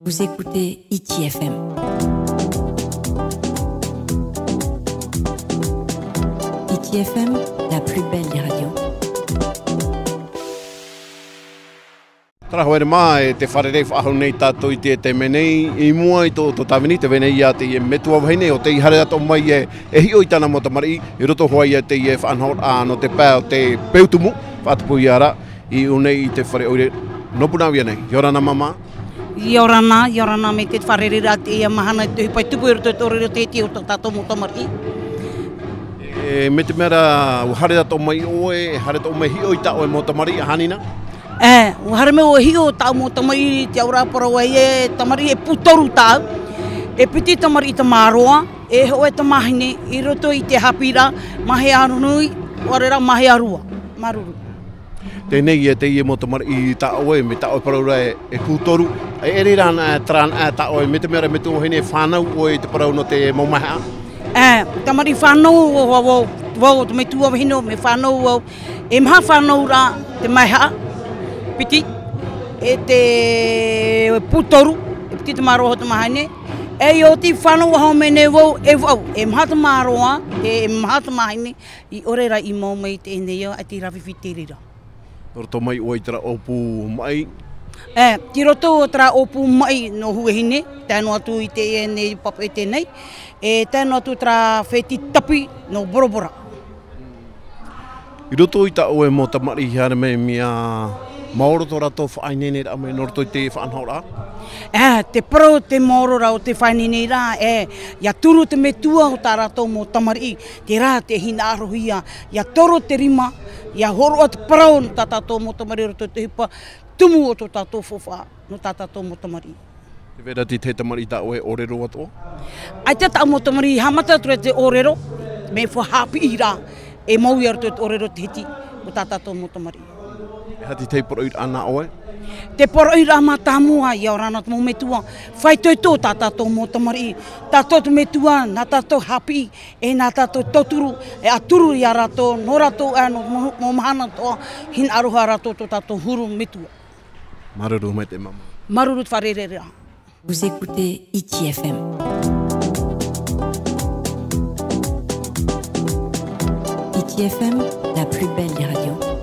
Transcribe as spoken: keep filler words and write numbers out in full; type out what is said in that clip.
Vous écoutez Hiti F M. Hiti F M, la plus belle des radios. Tara hoere mā, e te fārerei faʻahou nei tātou i te, te mea nei, i mua i tō, tō tāvini, te vene ia te, e metua vahine, ʻo tei haere atoʻa mai e, e hiʻo i tāna mau tamariʻi, i roto hoʻi ia te, e faʻanahoraʻa nō te pae o te peu tumu, faʻatupu ia rā, i ʻō nei i te fare ʻoire nō Punaʻauia nei. ʻIa ora na māmā. ʻIa ora na, ʻia ora na mai te fārereiraʻa i teie mahana i te ʻohipa e tupu i roto i te ʻōrero o te hiti o tā tātou mau tamariʻi. E, mai te mea rā, ʻua haere atoʻa mai ʻoe, e haere atoʻa mai e hiʻo i tā ʻoe mau tamariʻi, ʻahani na? E, ʻua haere mai ʻoe e hiʻo i tāʻu mau tamariʻi, te auraʻa parau ai e tamariʻi e pū toru tāʻu. E piti tamariʻi tamāroa, e hōʻē tamāhine, i roto i te haʻapiʻiraʻa, Maheanui, ʻaore rā Mahearua. Māuruuru. Teie nei, e teie mau tamariʻi tā ʻoe, mai tā ʻoe parau ra e, e pū toru. E ʻere rā na, terā na tā ʻoe, mai te mea rā, metua vahine, e fānau ʻoe i te parau nō te mau maihaʻa? E, tamariʻi fānau vau, vau, vau, te metua vahine, mea fānau vau. E maha fānau rā te maihaʻa, piti, e te pū toru, e piti tamāroa, hōʻē tamāhine. E ʻia oti fānau ʻahuru mā iva vau, e vau, e maha tamāroa, e maha tamāhine, i ʻō ra i mau mai i teie nei, e te rā fifi te reira. Nō roto mai ʻoe i terā ʻōpū maʻi? E, tei roto terā ʻōpū maʻi nō Huahine, tae noa atu i teie nei Papeʻete nei, e tae noa atu terā fēti tapi nō Bora Bora. I roto i tā ʻoe mau tamariʻi i haere mai, mea maoro tō rātou faʻaineineraʻa mai nō roto i te faʻanahoraʻa? E, te parau te maoro rā o te faʻaineineraʻa, e, ʻia turu te metua o tā rātou mau tamariʻi, terā te hinaʻarohia, ʻia toro te rima, ʻia hōroʻa te parau nō tā tātou mau tamariʻi i roto i te ʻohipa tumu o tō tātou faufaʻa, nō tā tātou mau tamariʻi. Tē vai ra te tahi tamariʻi tā ʻoe e ʻōrero atoʻa? ʻAita tāʻu mau tamariʻi, haʻamata atu ra te ʻōrero, mea faʻahaʻapiʻiraʻa, e mau i roto i te ʻōrero o te hiti, o tā tātou mau tamariʻi. E aha te tahi poroʻi nā ʻoe? Te poroʻi mātāmua, ʻia ora na te mau metua, faʻaitoito tā tātou mau tamariʻi, tātou te metua, nā tātou haʻapiʻi, e nā tātou tauturu, e ʻia turu ia rātou, nō rātou aʻe, nō mau, mau mahana atoʻa, hinaʻaro ia rātou tō tātou huru metua. Māuruuru maitaʻi māmā. Māuruuru te fārereiraʻa. Vous écoutez Hiti F M. Hiti F M, la plus belle des radios.